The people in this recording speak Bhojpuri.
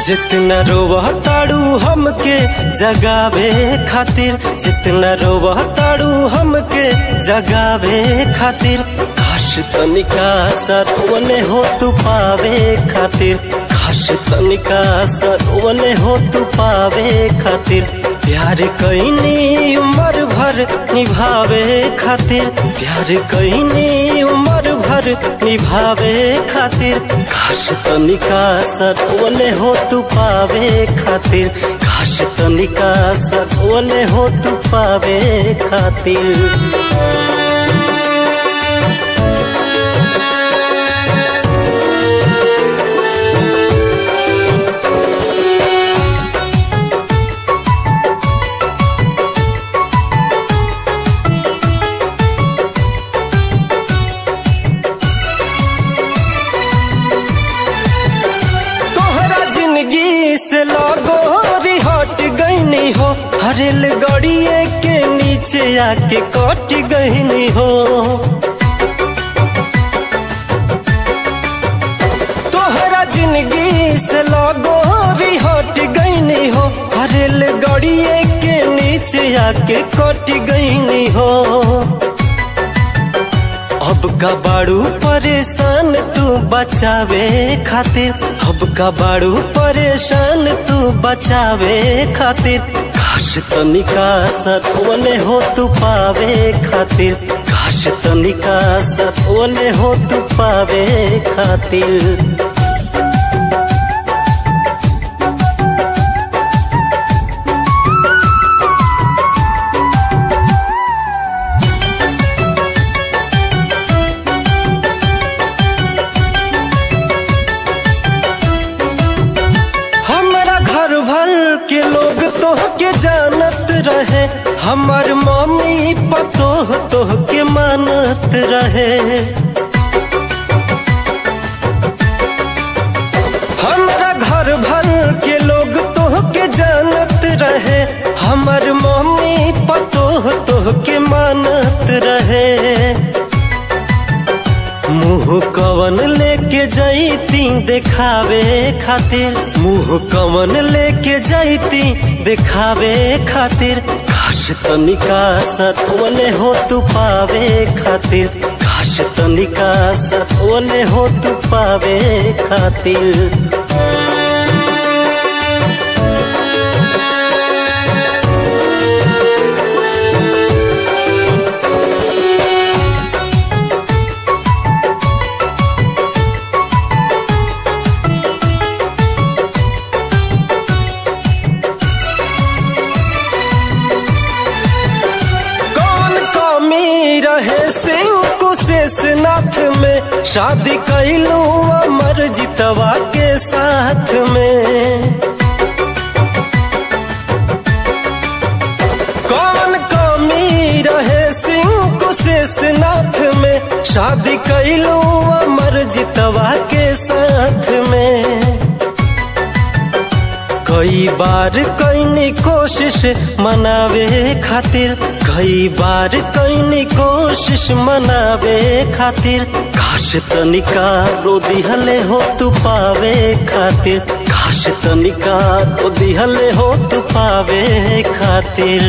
जितना रोवा ताड़ू हमके जगावे खातिर, जितना रोवा ताड़ू हमके जगावे खातिर, काश तनिका सरोवले हो तू पावे खातिर, काश तनिका सरोवले हो तू पावे खातिर, प्यार कईनी उम्र भर निभावे खातिर, प्यार कईनी उम्र भर निभावे खातिर, काश तनिका सरोवले हो तू पावे खातिर, काश तनिका सरोवले हो तू पावे खातिर। से लगोरी हट गईनी हो, हरेल गड़िए के नीचे आके कट गईनी हो। तोहरा जिंदगी से लगोरी हट गईनी हो, हरेल गड़िए के नीचे आके कट गईनी हो। अब का बाड़ू परेशान तू बचावे खातिर, अब का बाड़ू परेशान तू बचावे खातिर, काश तनिका सरोवले हो तू पावे खातिर, काश तनिका सरोवले हो तू पावे खातिर। के लोग तोह के जानत रहे, हमार मम्मी पतोह तोह के मानत रहे। हमरा घर भर के लोग तोह के जानत रहे, हमार मम्मी पतोह तोह के मानत रहे। मुँह कवन लेके जाती देखावे खातिर, मुँह कवन लेके जाती देखावे खातिर, काश तनिका सरोवले हो तू पावे खातिर, काश तनिका सरोवले हो तू पावे खातिर। रहे सिंह कुशेषनाथ में, शादी कैलू अमर जितवा के साथ में। कौन कमी रहे सिंह कुशेषनाथ में, शादी कैलू अमर जितवा के साथ में। कई बार कईनी कोशिश मनावे खातिर, कई बार कईनी कोशिश मनावे खातिर, काश तनिका रो दिहले हो तू पावे खातिर, काश तनिका रो दिहले हो तू पावे खातिर।